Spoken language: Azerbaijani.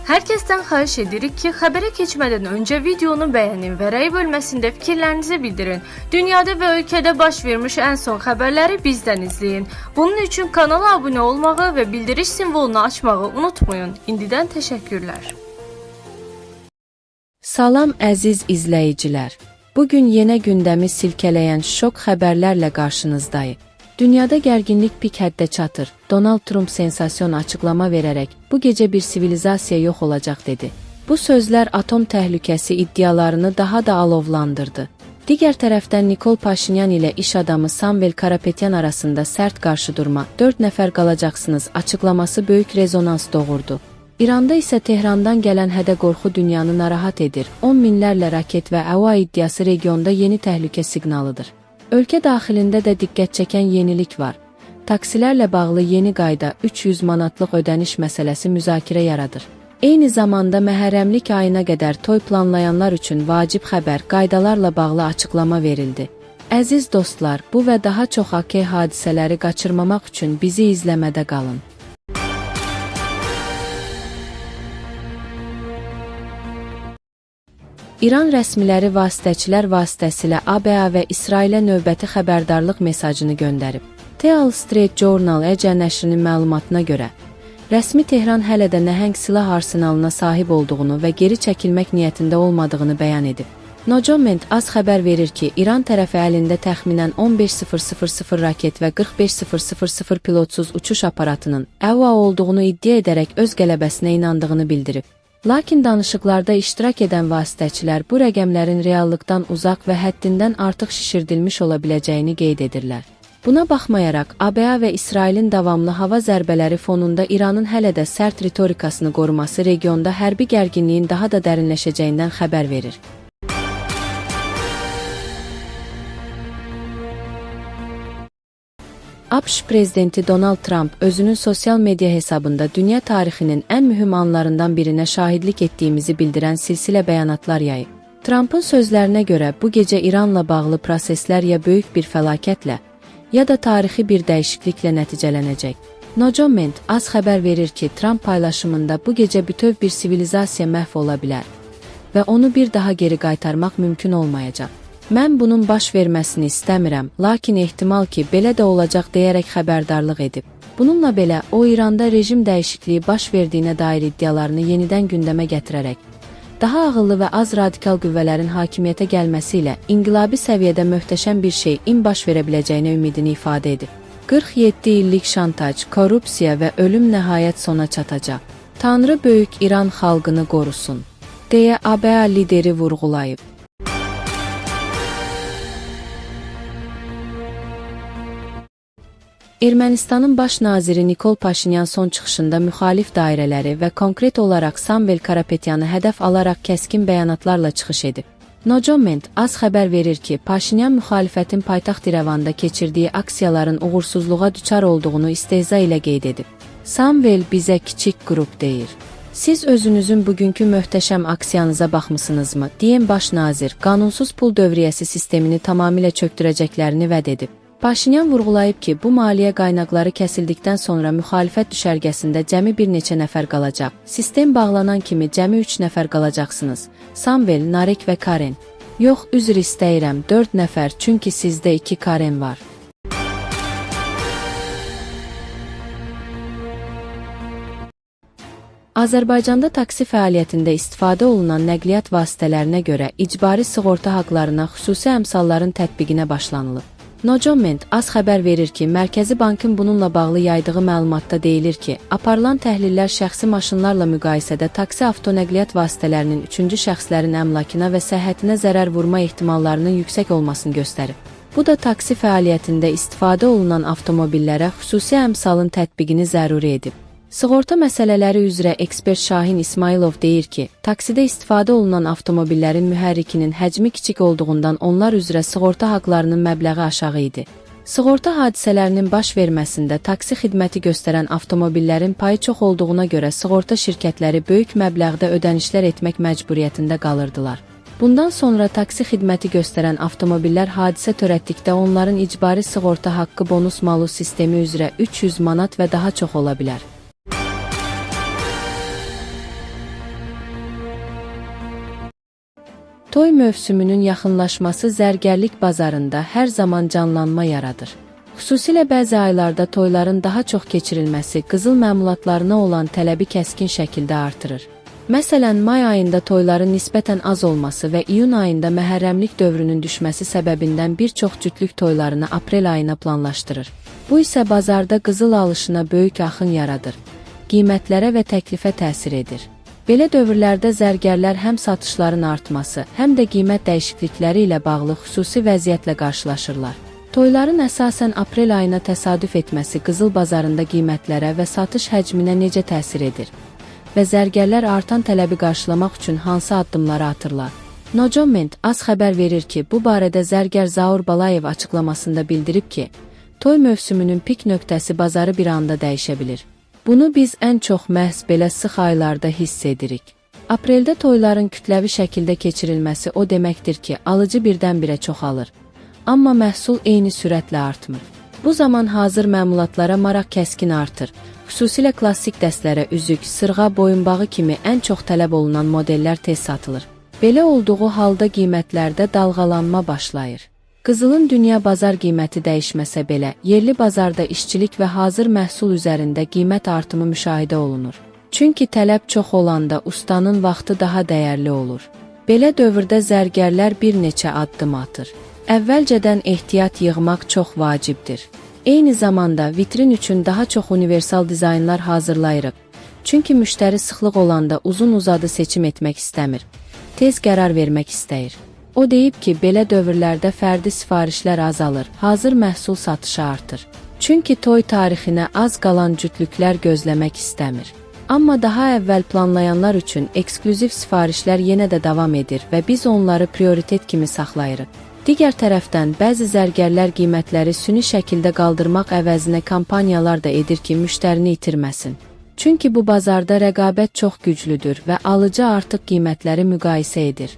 Herkesten xahiş edirik ki, xəbərə keçmədən öncə videonu bəyənin və rəy bölməsində fikirlərinizi bildirin. Dünyada və ölkədə baş vermiş ən son xəbərləri bizdən izləyin. Bunun üçün kanala abunə olmağı və bildiriş simvolunu açmağı unutmayın. İndidən təşəkkürlər. Salam əziz izləyicilər. Bugün yenə gündəmi silkələyən şok xəbərlərlə qarşınızdayıq. Dünyada gərginlik pik həddə çatır. Donald Trump sensasyon açıqlama verərək bu gecə bir sivilizasiya yox olacaq dedi. Bu sözlər atom təhlükəsi iddialarını daha da alovlandırdı. Digər tərəfdən Nikol Paşinyan ilə iş adamı Samvel Karapetyan arasında sərt qarşıdurma, 4 nəfər qalacaqsınız açıqlaması böyük rezonans doğurdu. İranda isə Tehrandan gələn hədə-qorxu dünyanı narahat edir. 10 minlərlə raket və AUA iddiası regionda yeni təhlükə siqnalıdır. Ölkə daxilində də diqqət çəkən yenilik var. Taksilərlə bağlı yeni qayda 300 manatlıq ödəniş məsələsi müzakirə yaradır. Eyni zamanda məhərrəmlik ayına qədər toy planlayanlar üçün vacib xəbər, qaydalarla bağlı açıqlama verildi. Əziz dostlar, bu və daha çox AK hadisələri qaçırmamaq üçün bizi izləmədə qalın. İran rəsmiləri vasitəçilər vasitəsilə ABA və İsrailə növbəti xəbərdarlıq mesajını göndərib. The Wall Street Journal EC nəşrinin məlumatına görə, rəsmi Tehran hələ də nəhəng silah arsenalına sahib olduğunu və geri çəkilmək niyyətində olmadığını bəyan edib. Nocoment az xəbər verir ki, İran tərəfi əlində təxminən 15.000 raket və 45.000 pilotsuz uçuş aparatının AUA olduğunu iddia edərək öz qələbəsinə inandığını bildirib. Lakin danışıqlarda iştirak edən vasitəçilər bu rəqəmlərin reallıqdan uzaq və həddindən artıq şişirdilmiş ola biləcəyini qeyd edirlər. Buna baxmayaraq, ABA və İsrailin davamlı hava zərbələri fonunda İranın hələ də sərt ritorikasını qoruması regionda hərbi gərginliyin daha da dərinləşəcəyindən xəbər verir. ABŞ prezidenti Donald Trump özünün sosial media hesabında dünya tarixinin ən mühüm anlarından birinə şahidlik etdiyimizi bildirən silsilə bəyanatlar yayıb. Trumpın sözlərinə görə bu gecə İranla bağlı proseslər ya böyük bir fəlakətlə, ya da tarixi bir dəyişikliklə nəticələnəcək. Nocoment az xəbər verir ki, Trump paylaşımında bu gecə bütöv bir sivilizasiya məhv ola bilər və onu bir daha geri qaytarmaq mümkün olmayacaq. Mən bunun baş verməsini istəmirəm, lakin ehtimal ki, belə də olacaq deyərək xəbərdarlıq edib. Bununla belə, o İranda rejim dəyişikliyi baş verdiyinə dair iddialarını yenidən gündəmə gətirərək, daha ağıllı və az radikal qüvvələrin hakimiyyətə gəlməsi ilə inqilabi səviyyədə möhtəşəm bir şeyin baş verə biləcəyinə ümidini ifadə edib. 47 illik şantaj, korrupsiya və ölüm nəhayət sona çatacaq. Tanrı böyük İran xalqını qorusun, deyə ABA lideri vurğulayıb. Ermənistanın baş naziri Nikol Paşinyan son çıxışında müxalif dairələri və konkret olaraq Samvel Karapetyanı hədəf alaraq kəskin bəyanatlarla çıxış edib. Nocoment az xəbər verir ki, Paşinyan müxalifətin paytaxt İrəvanda keçirdiyi aksiyaların uğursuzluğa düçar olduğunu istehza ilə qeyd edib. Samvel bizə kiçik qrup deyir. Siz özünüzün bugünkü möhtəşəm aksiyanıza baxmısınızmı? Deyən baş nazir, qanunsuz pul dövriyyəsi sistemini tamamilə çökdürəcəklərini vəd edib. Paşinyan vurğulayıb ki, bu maliyyə qaynaqları kəsildikdən sonra müxalifət düşərgəsində cəmi bir neçə nəfər qalacaq. Sistem bağlanan kimi cəmi 3 nəfər qalacaqsınız. Samvel, Narek və Karen. Yox, üzr istəyirəm, 4 nəfər, çünki sizdə 2 Karen var. Azərbaycanda taksi fəaliyyətində istifadə olunan nəqliyyat vasitələrinə görə icbari sığorta haqlarına xüsusi əmsalların tətbiqinə başlanılıb. Nocoment az xəbər verir ki, Mərkəzi Bankın bununla bağlı yaydığı məlumatda deyilir ki, aparılan təhlillər şəxsi maşınlarla müqayisədə taksi avtonəqliyyat vasitələrinin üçüncü şəxslərin əmlakına və səhhətinə zərər vurma ehtimallarının yüksək olmasını göstərib. Bu da taksi fəaliyyətində istifadə olunan avtomobillərə xüsusi əmsalın tətbiqini zəruri edib. Sığorta məsələləri üzrə ekspert Şahin İsmailov deyir ki, taksidə istifadə olunan avtomobillərin mühərrikinin həcmi kiçik olduğundan onlar üzrə sığorta haqlarının məbləği aşağı idi. Sığorta hadisələrinin baş verməsində taksi xidməti göstərən avtomobillərin payı çox olduğuna görə sığorta şirkətləri böyük məbləğdə ödənişlər etmək məcburiyyətində qalırdılar. Bundan sonra taksi xidməti göstərən avtomobillər hadisə törətdikdə onların icbari sığorta haqqı bonus-malus sistemi üzrə 300 manat və daha çox ola bilər. Toy mövsümünün yaxınlaşması zərgərlik bazarında hər zaman canlanma yaradır. Xüsusilə bəzi aylarda toyların daha çox keçirilməsi qızıl məmulatlarına olan tələbi kəskin şəkildə artırır. Məsələn, may ayında toyların nisbətən az olması və iyun ayında məhərrəmlik dövrünün düşməsi səbəbindən bir çox cütlük toylarını aprel ayına planlaşdırır. Bu isə bazarda qızıl alışına böyük axın yaradır, qiymətlərə və təklifə təsir edir. Belə dövrlərdə zərgərlər həm satışların artması, həm də qiymət dəyişiklikləri ilə bağlı xüsusi vəziyyətlə qarşılaşırlar. Toyların əsasən aprel ayına təsadüf etməsi qızıl bazarında qiymətlərə və satış həcminə necə təsir edir və zərgərlər artan tələbi qarşılamaq üçün hansı addımları atırlar? No Comment az xəbər verir ki, bu barədə zərgər Zaur Balayev açıqlamasında bildirib ki, toy mövsümünün pik nöqtəsi bazarı bir anda dəyişə bilir. Bunu biz ən çox məhz belə sıx aylarda hiss edirik. Apreldə toyların kütləvi şəkildə keçirilməsi o deməkdir ki, alıcı birdən-birə çoxalır. Amma məhsul eyni sürətlə artmır. Bu zaman hazır məmulatlara maraq kəskin artır. Xüsusilə klassik dəstlərə üzük, sırğa, boyunbağı kimi ən çox tələb olunan modellər tez satılır. Belə olduğu halda qiymətlərdə dalğalanma başlayır. Qızılın dünya bazar qiyməti dəyişməsə belə, yerli bazarda işçilik və hazır məhsul üzərində qiymət artımı müşahidə olunur. Çünki tələb çox olanda ustanın vaxtı daha dəyərli olur. Belə dövrdə zərgərlər bir neçə addım atır. Əvvəlcədən ehtiyat yığmaq çox vacibdir. Eyni zamanda vitrin üçün daha çox universal dizaynlar hazırlayırıq. Çünki müştəri sıxlıq olanda uzun-uzadı seçim etmək istəmir. Tez qərar vermək istəyir. O deyib ki, belə dövrlərdə fərdi sifarişlər azalır, hazır məhsul satışı artır. Çünki toy tarixinə az qalan cütlüklər gözləmək istəmir. Amma daha əvvəl planlayanlar üçün eksklüziv sifarişlər yenə də davam edir və biz onları prioritet kimi saxlayırıq. Digər tərəfdən, bəzi zərgərlər qiymətləri süni şəkildə qaldırmaq əvəzinə kampaniyalar da edir ki, müştərini itirməsin. Çünki bu bazarda rəqabət çox güclüdür və alıcı artıq qiymətləri müqayisə edir.